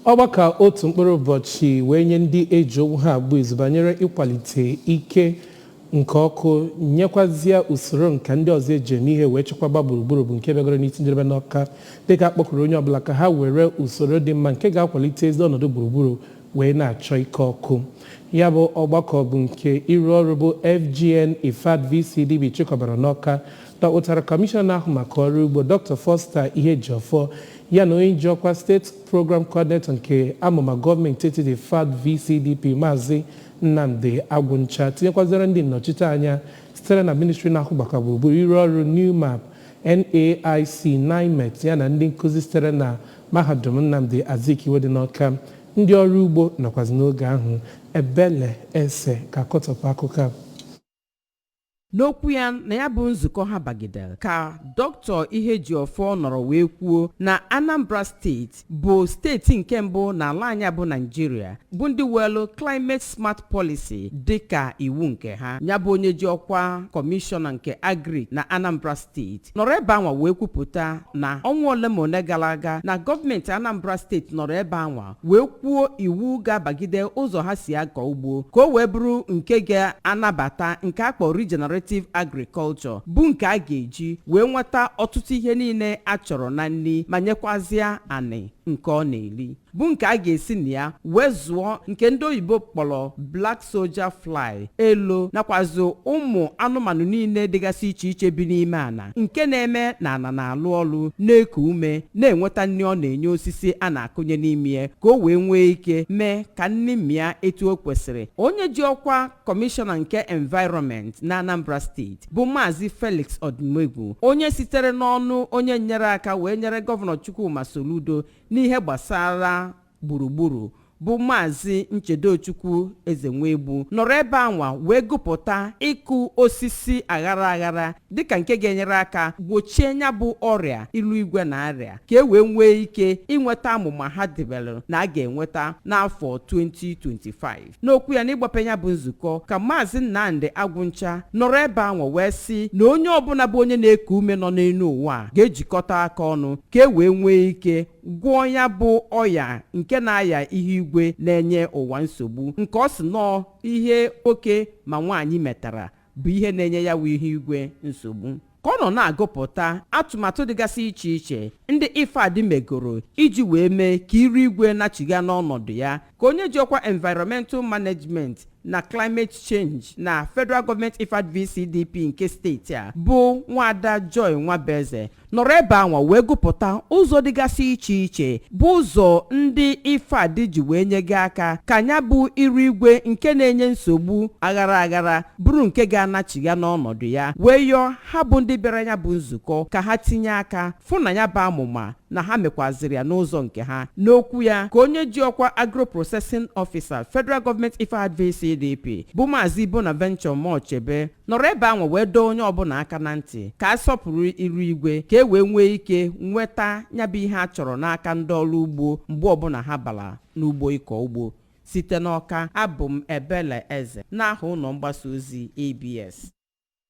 Ọgbakọ otu mkpụrụ ụbọchị wee nye ndị eji okwu ha agba izu banyere ịkwalite ike nke ọkụ, nyekwazie usoro nka ndị ọzọ eji eme ihe wee chekwaba gburugburu, bụ nke bịagoro n'isi njedebe n'Ọka, dịka a kpọkuru onye ọbụla ka ha were usoro dị mma nke ga-akwalite ezi ọnọdụ gburugburu wee na-achọ ike ọkụ. Ya bụ ọgbakọ bụ nke ịrụ ọrụ bụ FGN IFAD VCDP chịkọbara n'Ọka dọkpụtara kọmishọna na-ahụ maka ọrụ ugbo, Dr. Foster Ihejiofor, ya na onye ji ọkwa State Program Coordinator nke amụma gọọmenti etiti IFAD VCDP, Maazị Nnamdi Agwụncha, tinyekwazara ndị nnọchiteanya sitere na ministri na-ahụ maka gburugburu, ịrụ ọrụ NEWMAP, NAIC, NIMET, ya na ndị nkụzi sitere na Mahadum Nnamdi Azikiwe dị n'Ọka. Ndị ọrụ ugbo nọkwazi n'oge ahụ. Ebele Ese ga-akọtọpụ akụkọ a. N'okwu ya na ya bụ nzukọ ha bagidere, ka Dr. Ihejiofor nọrọ wee kwuo na Anambra Steeti bụ steeti nke mbụ n'ala anyị bụ Naijiria bụ ndị welu Climate Smart Policy dịka iwu nke ha. Ya bụ onye ji ọkwa kọmishọna nke Agric na Anambra Steeti nọrọ ebe anwa wee kwupụta na ọnwa ole ma ole gara aga na gọọmenti Anambra Steeti nọrọ ebe anwa wee kwuo iwu ga-abagide ụzọ ha si akọ ugbo, ka o wee bụrụ nke ga-anabata nke a kpọrọ regenerative agriculture, bụ nke a ga-eji wee nweta ọtụtụ ihe niile a chọrọ na nri, ma nyekwazịa anị nke ọ na-eri, bụ nke a ga-esi na ya wee zụọ nke ndị oyibo kpọrọ black soldier fly, elo, nakwazi ụmụ anụmanụ niile dịgasị iche iche bi n'ime ana, nke na-eme na ana na-alụ ọrụ, na-eku ume, na-enweta nri ọ na-enye osisi a na-akụnye n'ime ya, ka o wee nwee ike mee ka nri mịa etu o kwesịrị. Onye ji ọkwa kọmishọna nke environment na Anambra Steeti bụ Maazị Felix Odumegwu, onye sitere n'ọnụ onye nyere aka wee nyere Gọvanọ Chukwuma Soludo n'ihe gbasara gburugburu, bụ Maazị Nchedochukwu Ezenwegbu, nọrọ ebe anwa wee gụpụta ịkụ osisi aghara aghara dịka nke ga-enyere aka gbochie ya bụ ọrịa ilu igwe na arịa, ka e wee nwee ike inweta amụma ha debere na a ga-enweta n'afọ 2025. N'okwu ya n'ịgbape ya bụ nzukọ, ka Maazị Nnamdi Agwụncha nọrọ ebe anwa wee sị na onye ọbụla bụ onye na-eku ume nọ n'elu ụwa a ga-ejikọta aka ọnụ ka e wee nwee ike gwọọ ya bụ ọya nke na-aya ihu igwe na-enye ụwa nsogbu, nke ọ sị nọọ ihe nwoke ma nwaanyị metara bụ ihe na-enye ya wụ ihu igwe nsogbu. Ka ọ nọ na-agụpụta atụmatụ dịgasị iche iche ndị IFAD megoro iji wee mee ka iru igwe nachiga n'ọnọdụ ya, ka onye ji ọkwa environmental management na climate change na federal government IFAD VCDP nke steeti a, bụ Nwada Joy Nwabeze, nọrọ ebe anwa wee gụpụta ụzọ dịgasị iche iche bụ ụzọ ndị IFAD ji wee nyega aka ka ya bụ iru igwe nke na-enye nsogbu aghara aghara bụrụ nke ga-anachiga n'ọnọdụ ya, wee yọọ ha bụ ndị bịara ya bụ nzukọ ka ha tinye aka fụ na ya bụ amụma na ha mekwaziri ya n'ụzọ nke ha. N'okwu ya, ka onye ji ọkwa agro processing officer, federal government IFAD VCDP, bụ Maazị Bonaventure Mochebe, nọrọ ebe ahụ wee dọọ onye ọbụla aka na ntị ka a sọpụrụ iru igwe, ka e wee nwee ike nweta ya bụ ihe a chọrọ n'aka ndị ọrụ ugbo mgbe ọbụla ha bara n'ugbo ịkọ ugbo. Site n'Ọka, abụ m Ebele Eze n'aha ụlọ mgbasa ozi ABS.